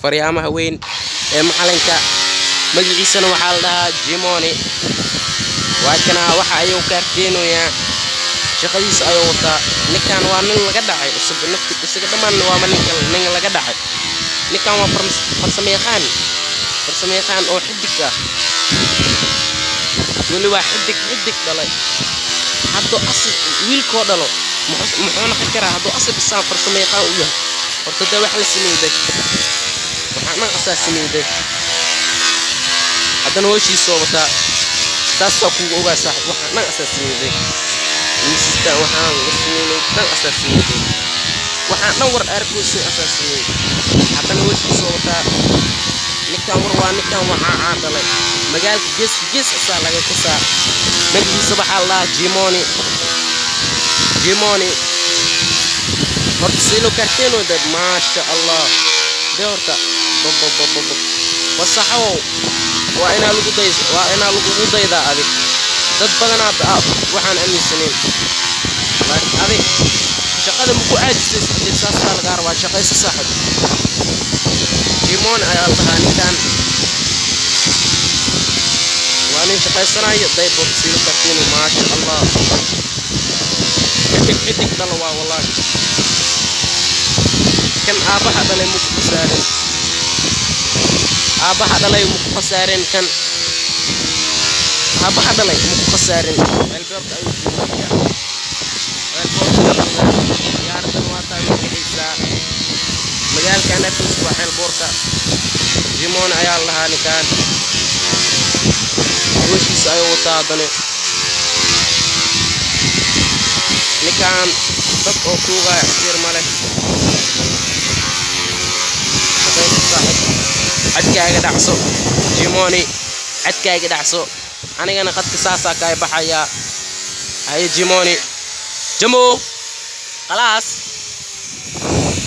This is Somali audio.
Faryaamaha weyn ee macalinka magaciisana waxaa la dhahaa Jimoni. Waa kana, waxa ayuu kaarteenayaa, shaqadiisa ayuu wataa. Ninkan waa nin laga dhacay cusub nafti isaga dhammaan, waaba ninka nin laga dhacay. Ninkan waa farsamo yaqaan, farsamo yaqaan oo xidig ah weli, waa xidig, xidig dhalay. Hadduu asal wiilkoo dhalo, muxuu noqon karaa hadduu asal isaan farsamo yaqaan u yahay? Horta dee wax la sameeyday, waxaa dhan asaa sameeyday, haddana hooshiisoo wataa. Saasaa kugu ogaa, saaxib, waxaa dhan asaa sameeyday. Miisaskan waxaan la sameynay dhan asaa sameeyday, waxaan dhan war arkoosin asaa sameeyey, haddana hooshiisoo wataa. Ninkan war waa ninkan, waxaa caan dhalay magaalka geeska gees asaa laga kasaa. Magaciisa waxaa la dhahaa Jimoni. Jimoni horta silo karteeno de, maasha Allah. De horta babababab wasaxow, waa inaa lagu day, waa inaa lagugu daydaa. Adig dad badanaa waxaan aaminsanayn, laakiin adig shaqada maku caajisaysa. Hadee saasaa lagaa rabaa, shaqayso, saaxib. Jimoni ayaa la dhahaa ninkan, waa nin shaqaysanayo. Daybood silo karteeno, maasha Allah, xidig, xidig dhalo waa wallaahi. Kan aabbaha dhalay maku khasaarin, aabbaha dhalay maku khasaarin, kan aabbaha dhalay maku khasaarin. Ceelboorka ayuu joogayaa, ceelboorka joogaa. Diyaaradan waa taa, way kacaysaa. Magaalkan agtiisa waa ceelboorka. Jimon ayaa la dhahaa ninkan, hooshiisa ayuu wataa. Haddana ninkan dad oo tuugaya xiriir ma leh. Shaqayso, saaxib, cadkaaga dhacso. Jimoni, cadkaaga dhacso. Anigana qadka saasaa kaay baxayaa. Haye Jimoni, jamo, khalaas.